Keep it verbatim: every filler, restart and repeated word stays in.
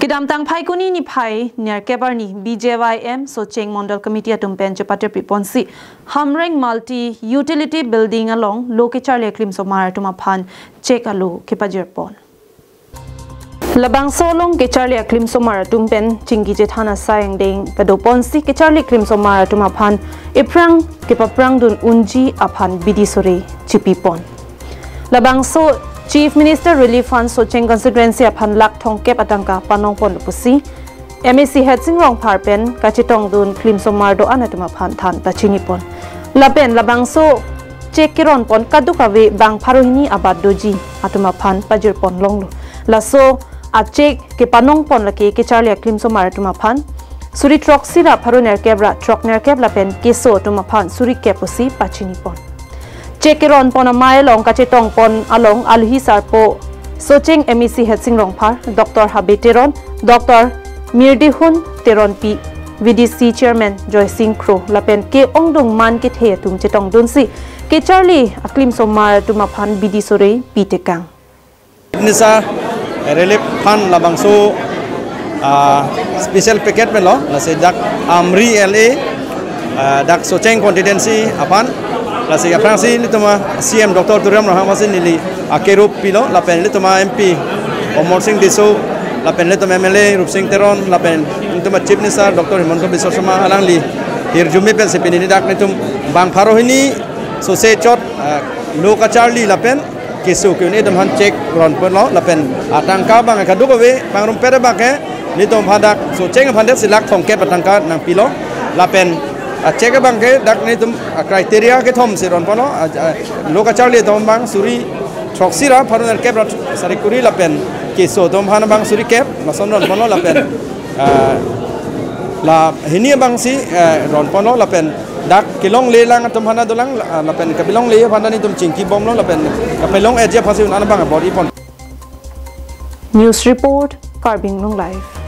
Kedamtang Phaikuni niphai nerkep arni B J Y M Socheng Mondal Committee atum pen chepatirpi ponsi Hamreng Multi Utility Building along lo kecharli aklimsomar atum aphan chek alo kepajir pon. Labangso along kecharli aklimsomar atum pen chingki chethan asai angdeng pado ponsi kecharli aklimsomar atum aphan ephrang kepaphrang dun unji aphan bidi sore chipi pon. Labangso Chief Minister Relief Fund Socheng Constituency aphan lakh thomkep atangka panong pon pusi M A C Headsing Rongphar pen kachetong dun klimsomar do-an atum aphan than pachini pon. Lapen labangso chek keron pon kadokave bang pharo hini abat doji atum aphan pajir pon longlo. Laso achek kepanong pon lake kecharli aklimsomar atum aphan suri throksi ra pharo nerkep ra throk nerkep lapen keso atum aphan suri kep pusi pachini pon. Chek keron pon amei along kachetong pon along alohi sarpo Socheng M A C Headsing Rongphar, Doctor Habe Teron, Doctor Mirdihun Teronpi, V D C Chairman Joysing Kro lapen ke-ongdung man kethe atum chetong dunsi kecharli aklimsomar atum aphan bidi sore pitekang. Nisa Relief Fund labangso, ah, special package pen lo, lasi dak Amri L A, ah, dak Socheng constituency aphan, lasi aphrangsi ilitum a C M Doctor Tuliram Ronghang aphansi neli akerup pilo, lapen ilitum a M P Amarsing Tisso, lapen ilitum M L A Rupsing Teron, lapen ilitum a Chief Minister Doctor Himanta Biswa Sarma alangli hirjume pensi pini dak ilitum bang pharo hini sose chot, ah, lo kacharli lapen keso ke-un-e atum aphan chek ron ponlo lapen atangka bang kadokave pangrum pere bang ke nelitum aphan dak Socheng aphan det si lakh thomkep atangka nangpilo lapen achek bang ke dak nelitum a criteria kethom si ron ponlo, a, a, lo kacharli atum bang suri throksi ra pharo nerkep ra sari kuri lapen keso atum aphan bang suri kep lason ron ponlo lapen, ah, la hini abangsi, eh, ron ponlo lapen dak kelongle lang atum aphan dolang, ah, lapen kapelongle aphan nelitum chingki bomlo lapen kapelong eji aphansi un-an abang bor-i pon. News report, Karbi Anglong Live.